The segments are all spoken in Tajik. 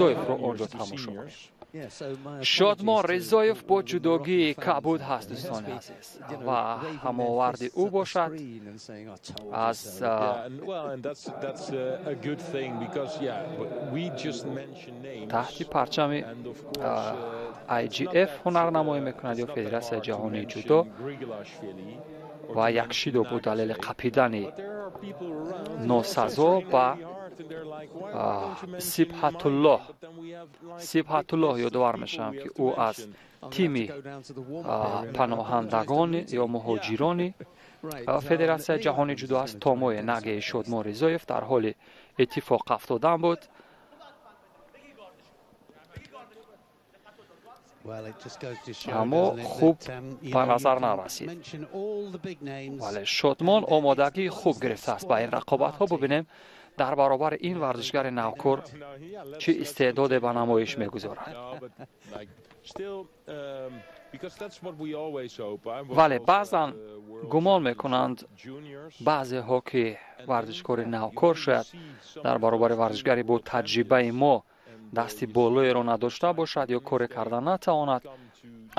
Ризоевро он ҷо тамошо кунем. Шодмон Ризоев бо ҷудогии кабуд ҳаст, дӯстони азиз, ва ҳамоварди ӯ бошад аз таҳти парчами IGF ҳунарнамоӣ мекунад ё Федератсияи ҷаҳонии ҷудо ва як шидо бо далели қапидани носазо ба Сибҳатуллоҳ. Сибҳатуллоҳ, ёдовар мешавам, ки ӯ аз тими паноҳандагон ё муҳоҷирони Федератсияи ҷаҳонии ҷудо аст. Томои Нагеи Шодмон Ризоев дар ҳоли иттифоқ афтодан буд. Аммо хуб ба назар нарасид. Вале Шодмон омодагии хуб гирифтааст ба ин рақобатҳо. Бубинем, дар баробари ин варзишгари навкор чӣ истеъдоде ба намоиш мегузорад. Вале баъзан гумон мекунанд баъзеҳо, ки варзишкори навкор шояд дар баробари варзишгари бо таҷрибаи мо дасти болоеро надошта бошад ё коре карда натавонад,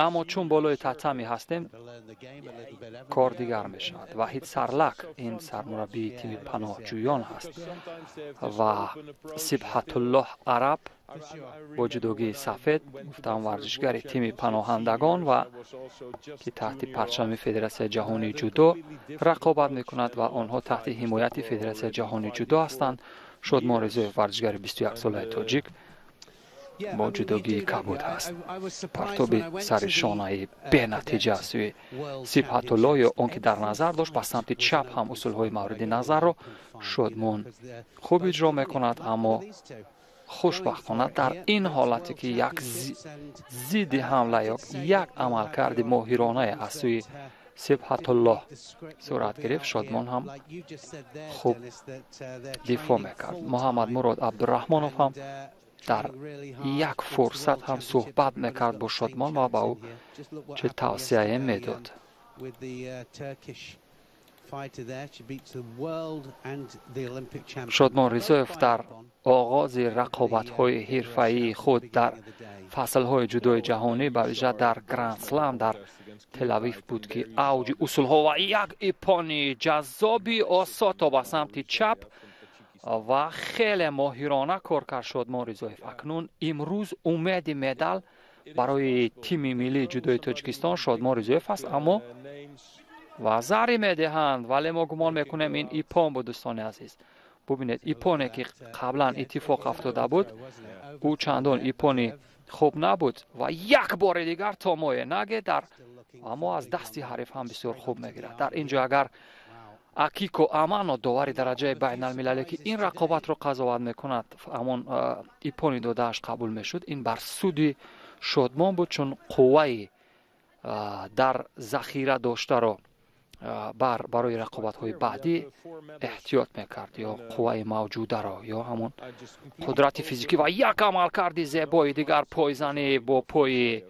аммо чун болои татами ҳастем, кор дигар мешавад. Ваҳид Сарлак ин сармураббии тими паноҳҷӯён ҳаст ва Сибҳатуллоҳ Араб бо ҷудогии сафед, гуфтам, варзишгари тими паноҳандагон ва ки таҳти парчами Федератсияи ҷаҳонии ҷудо рақобат мекунад ва онҳо таҳти ҳимояти Федератсияи ҷаҳонии ҷудо ҳастанд. Шодмон Ризоев, варзишгари 21-солаи тоҷик, бо ҷудогии кабуд ҳаст. Партоби сари шонаи бенатиҷа сӯи Сибҳатуллоҳ ё он ки дар назар дошт, ба самти чап ҳам усулҳои мавриди назарро Шодмон хуб иҷро мекунад, аммо хушбахтона дар ин ҳолате ки як зидди ҳамла ё як амалкарди моҳиронае аз сӯи Сибҳатуллоҳ сурат гирифт, Шодмон ҳам хуб дифоъ мекард. Муҳаммад Мурод Абдураҳмонов ҳам дар як фурсат ҳам суҳбат мекард бо Шодмон ва ба ӯ чӣ тавсияе медод. Шодмон Ризоев дар оғози рақобатҳои ҳирфаии худ дар фаслҳои ҷудои ҷаҳонӣ, ба вижа дар Гранд-слам дар Телавив буд, ки авҷи усулҳо ва як ипони ҷаззоби осото ба самти чап ва хеле моҳирона кор кард Шодмон Ризоев. Акнун имрӯз умеди медал барои тими миллии ҷудои Тоҷикистон Шодмон Ризоев аст, аммо вазаре медиҳанд, вале мо гумон мекунем ин ипон буд, дӯстони азиз. Бубинед, ипоне ки қаблан иттифоқ афтода буд, ӯ чандон ипони хуб набуд ва як бори дигар томое наге дар, аммо аз дасти ҳариф ҳам бисёр хуб мегирад. Дар ин ҷо агар Акико Амано, довари дараҷаи байналмилале, ки ин рақобатро қазоват мекунад, ҳамон ипони додааш қабул мешуд, ин бар суди Шодмон буд, чун қувваи дар захира доштаро барои рақобатҳои баъдӣ эҳтиёт мекард, ё қувваи мавҷударо, ё ҳамон қудрати физикӣ. Ва як амалкарди зебои дигар, пойзанӣ бо пои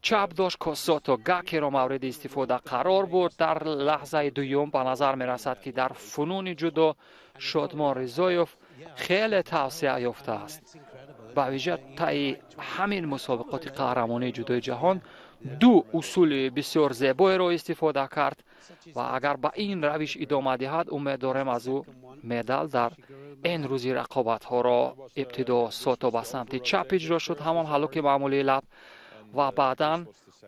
чап дошт, Косото Гакеро мавриди истифода қарор бурд. Дар лаҳзаи дуюм ба назар мерасад, ки дар фунуни ҷудо Шодмон Ризоев хеле тавсеа ёфтааст. Ба вижа таи ҳамин мусобиқоти қаҳрамонии ҷудои ҷаҳон ду усули бисёр зебоеро истифода кард ва агар ба ин равиш идома диҳад, умед дорем аз ӯ медал дар ин рӯзи рақобатҳоро. Ибтидо сото ба самти чап иҷро шуд, ҳамон ҳалуки маъмулии лаб, ва баъдан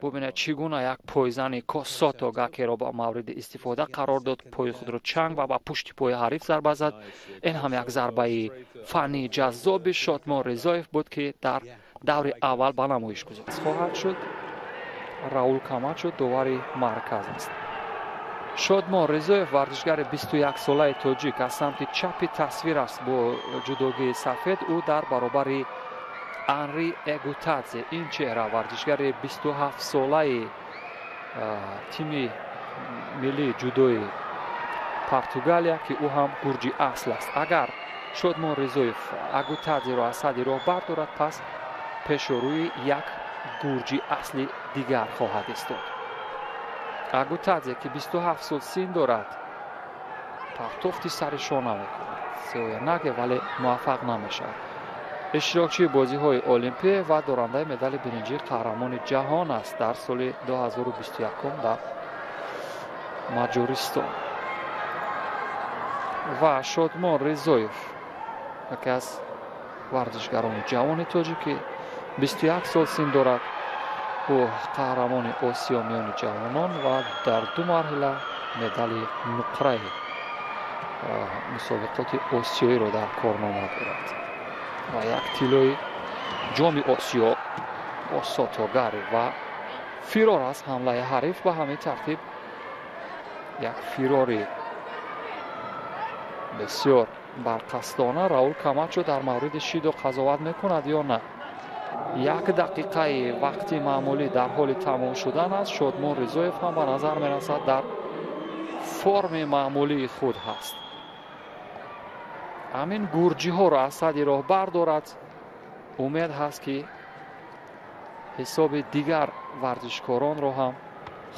бубинед, чӣ гуна як пойзани Косото Гакеро ба мавриди истифода қарор дод, пои худро чанг ва ба пушти пои ҳариф зарба зад. Ин ҳам як зарбаи фаннии ҷаззоби Шодмон Ризоев буд, ки дар даври аввал ба намоиш гузошт хоҳад шуд. Раул Камачо довари марказ аст. Шодмон Ризоев, варзишгари 21-солаи тоҷик, аз самти чапи тасвир аст бо ҷудогии сафед. Ӯ дар баробари Анри Эгутадзе, ин чеҳра варзишгари 27-солаи тими миллии ҷудои Португалия, ки ӯ ҳам гурҷи асл аст. Агар Шодмон Ризоев Агутадзеро аз сади роҳ бардорад, пас пешорӯи як гурҷи асли дигар хоҳад истод. Агутадзе, ки 27 сол син дорад, партофти сари шона мекунад сеоя наге, вале муваффақ намешавад. Иштирокчии бозиҳои Олимпӣ ва дорандаи медали биринҷии қаҳрамони ҷаҳон аст дар соли 2021 дар Маҷористон. Ва Шодмон Ризоев, яке аз варзишгарони ҷавони тоҷикӣ, 21 сол син дорад. Ӯ қаҳрамони Осиё миёни ҷавонон ва дар ду марҳила медали нуқраи мусобиқоти осиёиро дар корнома дорад ва як тиллои ҷоми Осиё Осотогари ва фирор аз ҳамлаи ҳариф. Ба ҳамин тартиб як фирори бисёр барқасдона Раул Камачо дар мавриди шидо қазоват мекунад ё на? Як дақиқаи вақти маъмулӣ дар ҳоли тамом шудан аст. Шодмон Ризоев ҳам ба назар мерасад дар форми маъмулии худ ҳаст. Ҳамин гурҷиҳоро аз сади роҳ бардорад. Умед ҳаст, ки ҳисоби дигар варзишкоронро ҳам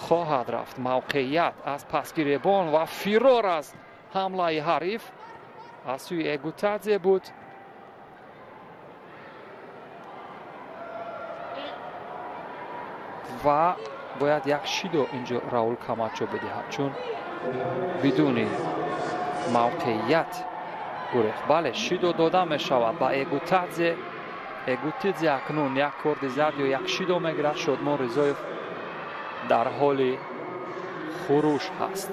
хоҳад рафт. Мавқеият аз пасгиребон ва фирор аз ҳамлаи ҳариф аз сӯи Эгутадзе буд. Ва бояд як шидо инҷо Раул Камачо бидиҳад, чун бидуни мавқеият гурехт. Бале, шидо дода мешавад ба Эгутадзе. Эгутидзе акнун як корди зард ё як шидо мегирад. Шодмон Ризоев дар ҳоли хуруш ҳаст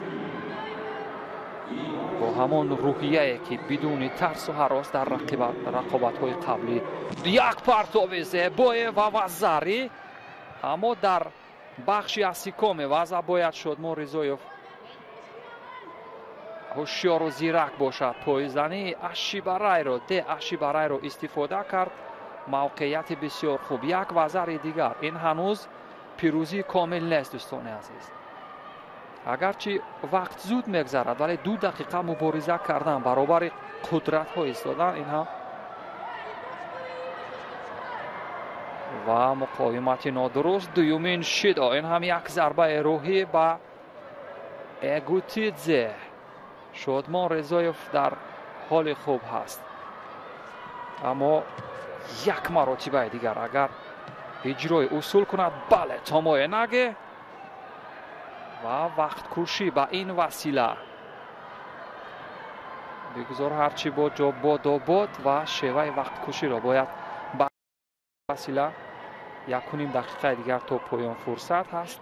бо ҳамон рӯҳияе, ки бидуни тарсу ҳарос дар рақобатҳои қаблӣ як партоби зебое ва вазарӣ, аммо дар бахши асикоме ваза бояд Шодмон Ризоев ҳушёру зирак бошад. Пойзании Ашибарайро де Ашибарайро истифода кард. Мавқеияти бисёр хуб, як вазари дигар. Ин ҳанӯз пирӯзии комил нест, дӯстони азиз. Агарчи вақт зуд мегзарад, вале 2 дақиқа мубориза кардан баробари қудратҳо истодан, ин ҳам ва муқовимати нодуруст. Дуюмин шидо, ин ҳам як зарбаи рӯҳӣ ба Эгутидзе. Шодмон Ризоев дар ҳоли хуб ҳаст, аммо як маротибаи дигар агар иҷрои усул кунад, бале, томое наге ва вақткушӣ ба ин васила бигузор ҳарчи бод ҷо бодо бод ва шеваи вақткуширо бояд ба васила. 1.5 дақиқаи дигар то поён фурсат ҳаст.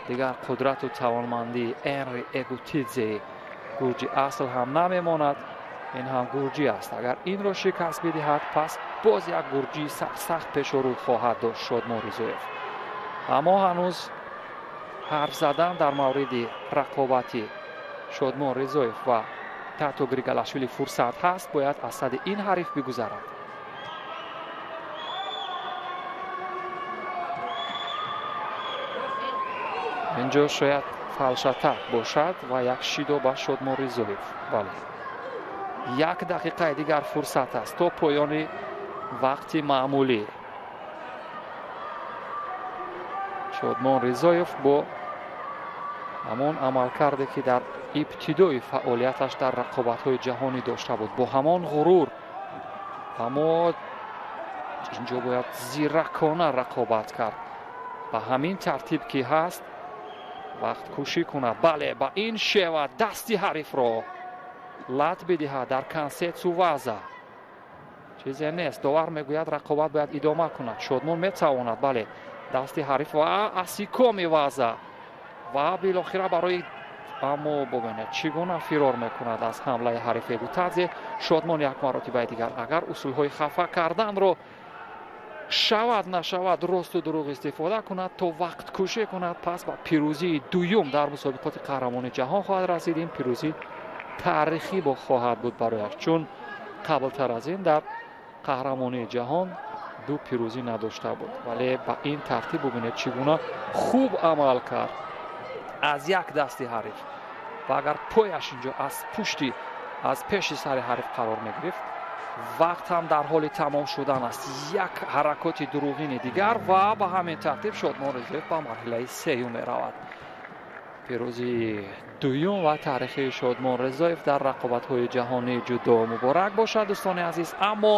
Дигар қудрату тавонмандии Энри Эгутидзе гурҷи асл ҳам намемонад. Ин ҳам гурҷӣ аст. Агар инро шикаст бидиҳад, пас боз як гурҷии сахт пешорӯ хоҳад дошт Шодмон Ризоев. Аммо ҳанӯз ҳарф задан дар мавриди рақобати Шодмон Ризоев ва Тато Григалашвили фурсат ҳаст. Бояд аз сади ин ҳариф бигузарад. Инҷо шояд фалшатак бошад ва як шидо ба Шодмон Ризоев. Бале, 1 дақиқаи дигар фурсат аст то поёни вақти маъмулӣ. Шодмон Ризоев бо ҳамон амалкарде, ки дар ибтидои фаъолияташ дар рақобатҳои ҷаҳонӣ дошта буд, бо ҳамон ғурур, аммо инҷо бояд зиракона рақобат кард. Ба ҳамин тартиб ки ҳаст вақткушӣ кунад. Бале, ба ин шева дасти ҳарифро лат бидиҳад дар кансетсу ваза. Чизе нест. Довар мегӯяд рақобат бояд идома кунад. Шодмон метавонад, бале, дасти ҳариф ва асикоми ваза ва билохира барои, аммо бубинед чӣ гуна фирор мекунад аз ҳамлаи ҳариф Эгутадзе. Шодмон як маротибаи дигар агар усулҳои хафа карданро шавад нашавад росту дурӯғ истифода кунад то вақткушӣ кунад, пас ба пирӯзии дуюм дар мусобиқоти қаҳрамони ҷаҳон хоҳад расид. Ин пирӯзӣ таърихӣ хоҳад буд барояш, чун қаблтар аз ин дар қаҳрамонии ҷаҳон 2 пирӯзӣ надошта буд. Вале ба ин тартиб бубинед чӣ гуна хуб амал кард аз як дасти ҳариф ва агар пояш инҷо аз пушти аз пеши сари ҳариф қарор мегирифт, вақт ҳам дар ҳоли тамом шудан аст. Як ҳаракоти дурӯғини дигар ва ба ҳамин тартиб Шодмон Ризоев ба марҳилаи сеюм меравад. Пирӯзии дуюм ва таърихии Шодмон Ризоев дар рақобатҳои ҷаҳонии ҷудо муборак бошад, дӯстони азиз. Аммо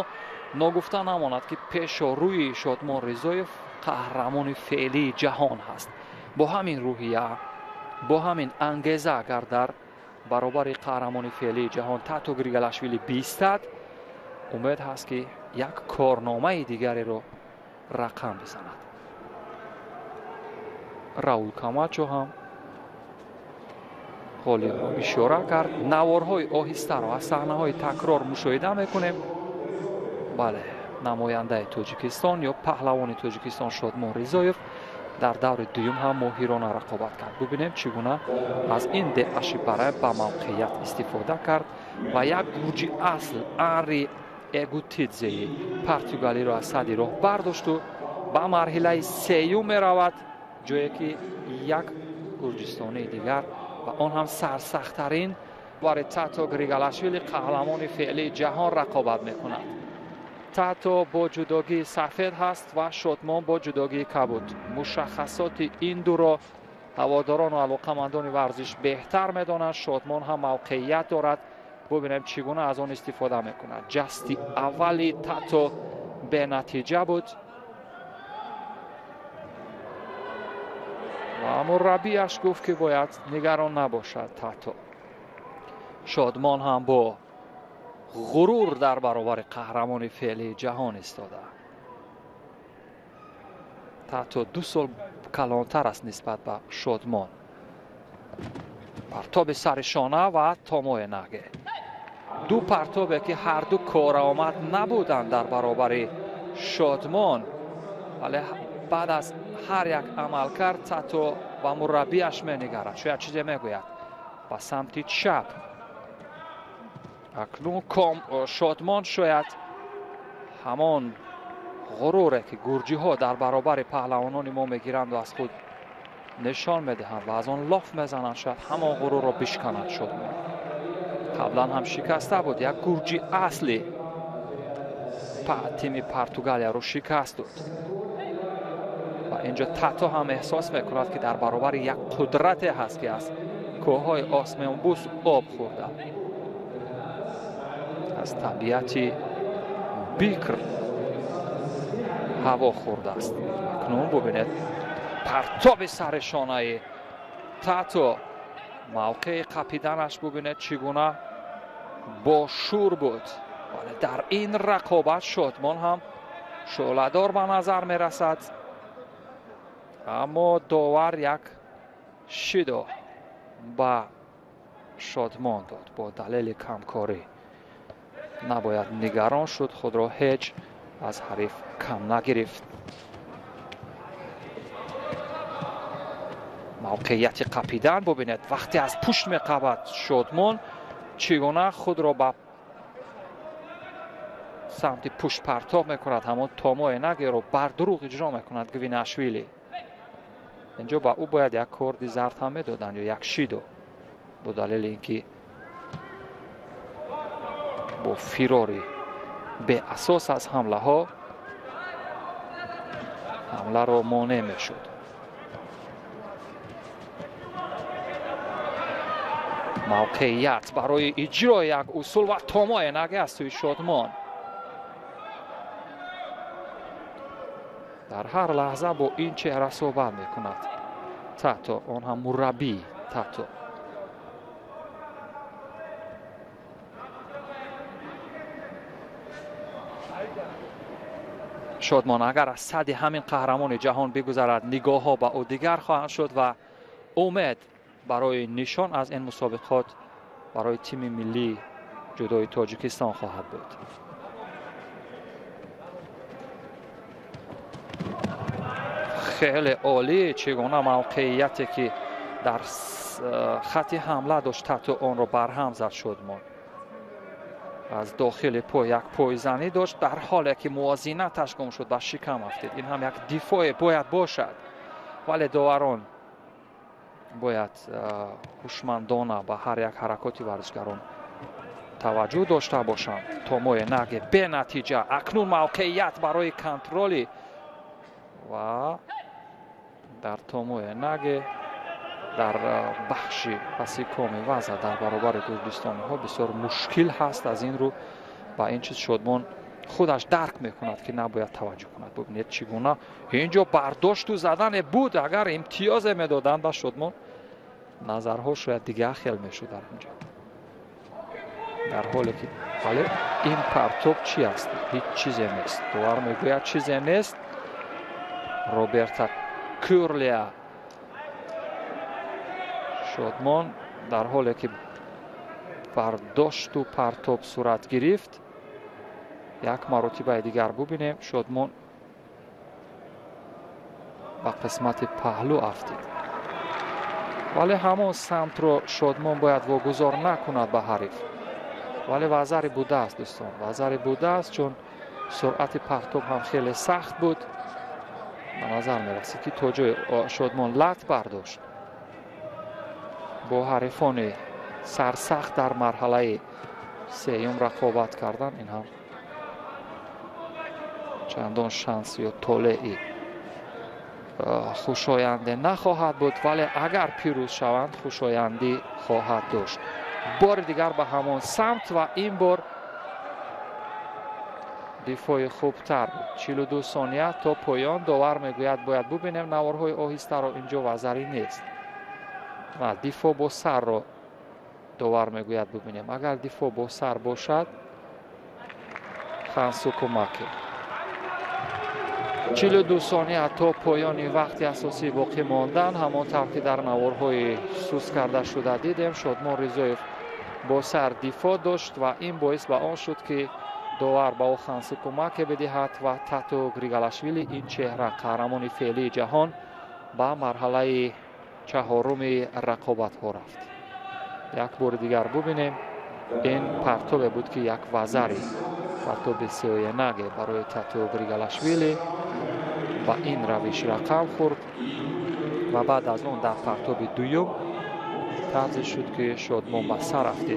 Ногуфта намонад, ки пешорӯи Шодмон Ризоев қаҳрамони феълии ҷаҳон ҳаст. Бо ҳамин рӯҳия, бо ҳамин ангеза агар дар баробари қаҳрамони феълии ҷаҳон Тато Григалашвили биистад, умед ҳаст, ки як корномаи дигареро рақам бизанад. Раул Камачо ҳам ғолибро ишора кард. Наворҳои оҳистаро аз саҳнаҳои такрор мушоҳида мекунем. Бале, намояндаи Тоҷикистон ё паҳлавони Тоҷикистон Шодмон Ризоев дар даври дуюм ҳам моҳирона рақобат кард. Бубинем, чӣ гуна аз ин деашипара ба мавқеият истифода кард ва як гурҷи асл Анри Эгутидзеи португалиро аз сади роҳ бардошту ба марҳилаи сеюм меравад, ҷое ки як гурҷистонии дигар ва он ҳам сарсахттарин бари Тато Григалашвили, қаҳрамони феълии ҷаҳон, рақобат мекунад. Тато бо ҷудогии сафед ҳаст ва Шодмон бо ҷудогии кабуд. Мушаххасоти ин дуро ҳаводорону алоқамандони варзиш беҳтар медонанд. Шодмон ҳам мавқеият дорад. Бубинем, чӣ гуна аз он истифода мекунад. Ҷасти аввали Тато бенатиҷа буд ва мураббиаш гуфт, ки бояд нигарон набошад Тато. Шодмон ҳам бо ғурур дар баробари қаҳрамони феълии ҷаҳон истода. Тато 2 сол калонтар аст нисбат ба Шодмон. Партоби сари шона ва томои наге. Ду партобе, ки ҳарду кораомад набуданд дар баробари Шодмон, вале баъд аз ҳар як амалкард Тато ба мураббиаш менигарад, шояд чизе мегӯяд. Ба самти чап акнун Шодмон шояд ҳамон ғуруре, ки гурҷиҳо дар баробари паҳлавонони мо мегиранду аз худ нишон медиҳанд ва аз он лоф мезананд, шояд ҳамон ғурурро бишканад. Шодмон қаблан ҳам шикаста буд, як гурҷи асли тими Португалияро шикаст дод ва инҷо Тато ҳам эҳсос мекунад, ки дар баробари як қудрате ҳаст, ки аз кӯҳҳои осмонбӯс об хӯрда, аз табиати бикр ҳаво хӯрдааст. Акнун бубинед, партоби сари шонаи Тато, мавқеи қапиданаш бубинед, чӣ гуна бошӯр буд. Вале дар ин рақобат Шодмон ҳам шӯъладор ба назар мерасад, аммо довар як шидо ба Шодмон дод бо далели камкорӣ. Набояд нигарон шуд, худро ҳеҷ аз ҳариф кам нагирифт. Мавқеияти қапидан бубинед, вақте аз пушт меқабад Шодмон, чӣ гуна худро ба самти пушт партоб мекунад. Ҳамон томои нагеро бардурӯғ иҷро мекунад Гвинашвили. Инҷо ба ӯ бояд як корди зард ҳам медоданд ё як шидо, бо далели ин ки бо фирори беасос аз ҳамлаҳо ҳамларо монеъ мешуд. Мавқеият барои иҷрои як усул ва томои наге аз сӯи Шодмон. Дар ҳар лаҳза бо ин чеҳра суҳбат мекунад Тато, он ҳам мураббӣ Тато. Шодмон агар аз сади ҳамин қаҳрамони ҷаҳон бигузарад, нигоҳҳо ба ӯ дигар хоҳанд шуд ва умед барои нишон аз ин мусобиқот барои тими миллии ҷудои Тоҷикистон хоҳад буд. Хеле олӣ, чӣ гуна мавқеияте, ки дар хати ҳамла дошт Тато, онро барҳам зад Шодмон. Аз дохили пой як пойзанӣ дошт, дар ҳоле ки мувозинаташ гум шуд, ба шикам афтид. Ин ҳам як дифоъе бояд бошад, вале доварон бояд ҳушмандона ба ҳар як ҳаракоти варзишгарон таваҷҷӯҳ дошта бошанд. Томои наге бенатиҷа. Акнун мавқеият барои контроли ва дар томои наге дар бахши паси коми ваза дар баробари гурҷистониҳо бисёр мушкил ҳаст. Аз ин рӯ ба ин чиз Шодмон Худаш дарк мекунад, ки набояд таваҷҷӯҳ кунад. Бубинед, чӣ гуна инҷо бардошту задане буд. Агар имтиёзе медоданд ба Шодмон, назарҳо шояд дигар хел мешуд дар инҷо. Дар ҳоле ки, вале ин партоб чӣ аст? Ҳеҷ чизе нест. Довар мегӯяд, чизе нест. Роберта Кюрлия. Шодмон дар ҳоле ки бардошту партоб сурат гирифт, як маротибаи дигар бубинем, Шодмон ба қисмати паҳлӯ афтид, вале ҳамон самтро Шодмон бояд вогузор накунад ба ҳариф. Вале вазари будааст, дӯстон, вазари будааст, чун суръати партоб ҳам хеле сахт буд. Ба назар мерасид, ки то ҷои Шодмон лат бардошт. Бо ҳарифони сарсахт дар марҳалаи сеюм рақобат кардан, ин ҳам чандон шанс ё толеи хушоянде нахоҳад буд, вале агар пирӯз шаванд, хушояндӣ хоҳад дошт. Бори дигар ба ҳамон самт ва ин бор дифои хубтар буд. 42 сония то поён. Довар мегӯяд, бояд бубинем наворҳои оҳистаро. Инҷо вазарӣ нест ва дифоъ бо сарро довар мегӯяд бубинем. Агар дифоъ бо сар бошад, хансукумаки. 42 сония то поёни вақти асосӣ боқӣ мондан. Ҳамон тавр ки дар наворҳои суст карда шуда дидем, Шодмон Ризоев бо сар дифоъ дошт ва ин боис ба он шуд, ки довар ба ӯ хансукумаке бидиҳад ва Тату Григалашвили, ин чеҳра, қаҳрамони феълии ҷаҳон, ба марҳалаи чаҳоруми рақобатҳо рафт. Як бори дигар бубинем. Ин партобе буд, ки як вазари, партоби сеоенаге барои Тату Григалашвили ба ин равиш рақам хӯрд ва баъд аз он дар партоби дуюм тарзе шуд, ки Шодмон ба сар афтид.